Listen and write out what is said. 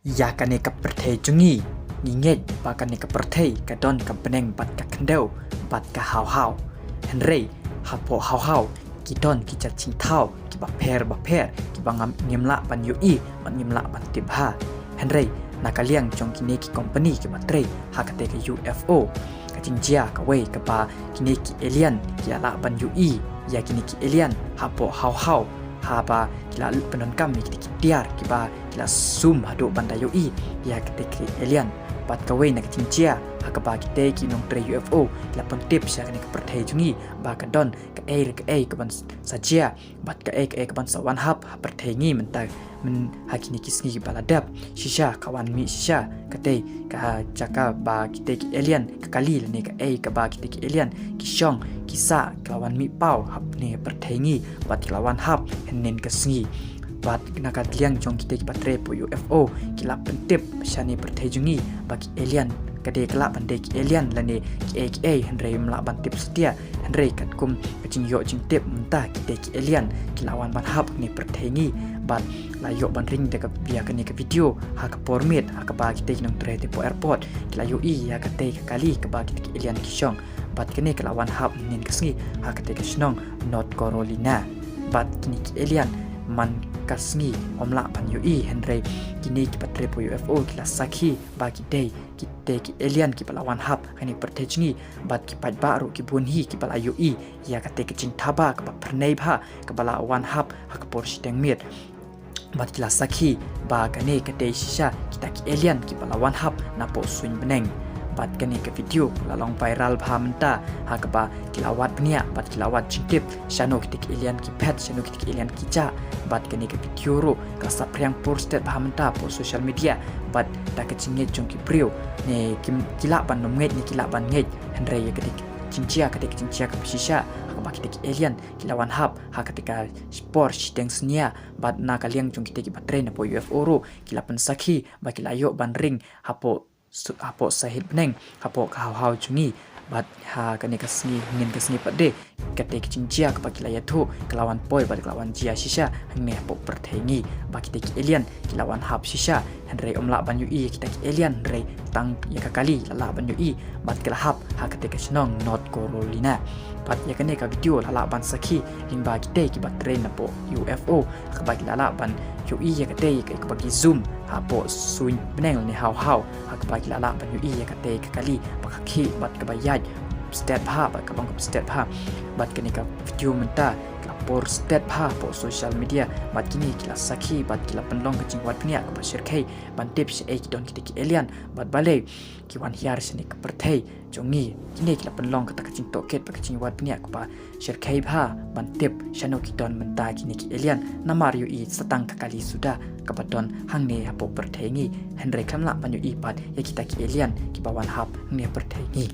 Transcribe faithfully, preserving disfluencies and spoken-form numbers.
Ïa kane ka pyrthei jong ngi, ngi ngeit ba kane ka pyrthei ka don ka bneng bad ka khyndew bad ka hawhaw. Hynrei hapoh hawhaw ki don ki jait jingthaw kiba pher ba pher kiba ngam ngim lah ban ïohi bad ngim lah ban tip bha. Hynrei na ka liang jong kine ki company kiba trei ha kata ka U F O, ka jingjia kawei kaba kine ki alien ki la lah ban ïohi ïa kine ki alien hapoh hawhaw, haba ki la pyndonkam ïa kine ki tiar kiba ki la zoom haduh ban da ïohi ïa kata ki alien. Bad kawei na ka jingjia ha kaba kita ki nongtrei U F O ki la pyntip sha kane ka pyrthei jong ngi ba ka don kaei re kaei kaban sa jia bad kaei kaei kaban sa wan hap ha pyrthei ngi mynta, myn ha kine ki sngi ba la dep. Shisha ka wan mih shisha kata ka jaka ba kita ki alien ka kali lane kaei kaba kita ki alien ki shong ki sah, ka la wan mih paw hapdeng pyrthei ngi bad ka la wan hap hynnin ka sngi. Bad na ka liang jong kita kiba trei hapoh U F O ki la pyntip shane pyrthei jong ngi ba ki alien ka dei, ka lah ban dei ki alien lane kiei kiei, hynrei ym lah ban tip satia. Hynrei katkum ka jingïoh jingtip mynta kita ki alien ki la wan ban hap hane pyrthei ngi bad la ïoh ban ring da ka, ïa kane ka video ha ka por miet ha kaba kita ki nongtrei hapoh airport ki la ïohi ïa kata ka kali kaba kita ki alien ki shong. Bad kane ka la wan hap hynnin ka sngi ha kata ka shnong North Carolina. Bad kine ki alien man ka sngi ym lah ban ïohi, hynrei kine kiba trei hapoh U F O ki la sakhi ba ki dei kita ki alien kiba la wan hap hane pyrthei jong ngi. Bad ki paidbah ruh ki bun hi kiba la ïohi ïa kata ka jingthaba kaba phyrnai bha kaba la wan hap ha ka por shiteng miet. Bad ki la sakhi ba kane ka dei shisha kita ki alien kiba la wan hap napoh suiñ bneng. Bad kane ka video ka la long viral bha mynta ha kaba ki la wad bniah bad ki la wad jingtip shano kita ki alien ki phet, shano kita ki alien ki jah. Bad kane ka video ruh ka la saphriang por stet bha mynta hapoh social media. Bad da ka jingngeit jong ki briew ne ki, ki lah ban ym ngeit ne ki lah ban ngeit, hynrei ïa kata ka jingjia ka dei ka jingjia kaba shisha ha kaba kita ki alien ki la wan hap ha kata ka por shiteng synñia. Bad na ka liang jong kita kiba trei hapoh U F O ruh ki la pynsakhi ba ki la ïoh ban ring hapoh su-, hapoh sahit bneng hapoh ka hawhaw jong ngi. Bad ha kane ka sngi, hynnin ka sngi pat de kata ka jingjia kaba ki la ïathuh ka la wan poi bad ka la wan jia shisha hangne hapoh pyrthei ngi ba kita ki alien ki la wan hap shisha. Hynrei ym lah ban ïohi ïa kita ki alien, hynrei tang ïa ka kali la lah ban ïohi bad ka la hap ha kata ka shnong North Carolina. Bad ïa kane ka video la lah ban sakhi lyngba kita kiba trei hapoh U F O ha kaba ki la lah ban ïohi ïa kata ka, kaba ki zoom hapoh suiñ bneng lane hawhaw ha kaba ki la lah ban ïohi ïa kata ka kali ba ka khih bad kaba ïaid stet bha bad kaba ym stet bha. Bad kane ka video mynta ka la por stet bha hapoh social media bad kine ki la sakhi bad ki la pynlong ka jingwad bniah kaba shyrkhei ban tip shaei ki don kita ki alien bad balei ki wan hiar shane ka pyrthei jong ngi. Kine ki la pynlong kata ka jingtohkit bad ka jingwad bniah kaba shyrkhei bha ban tip shano ki don mynta kine ki alien. Namar ïohi sa tang ka kali suda kaba don hangne hapoh pyrthei ngi, hynrei khlem lah ban ïohi pat ïa kita ki alien kiba wan hap hangne pyrthei ngi.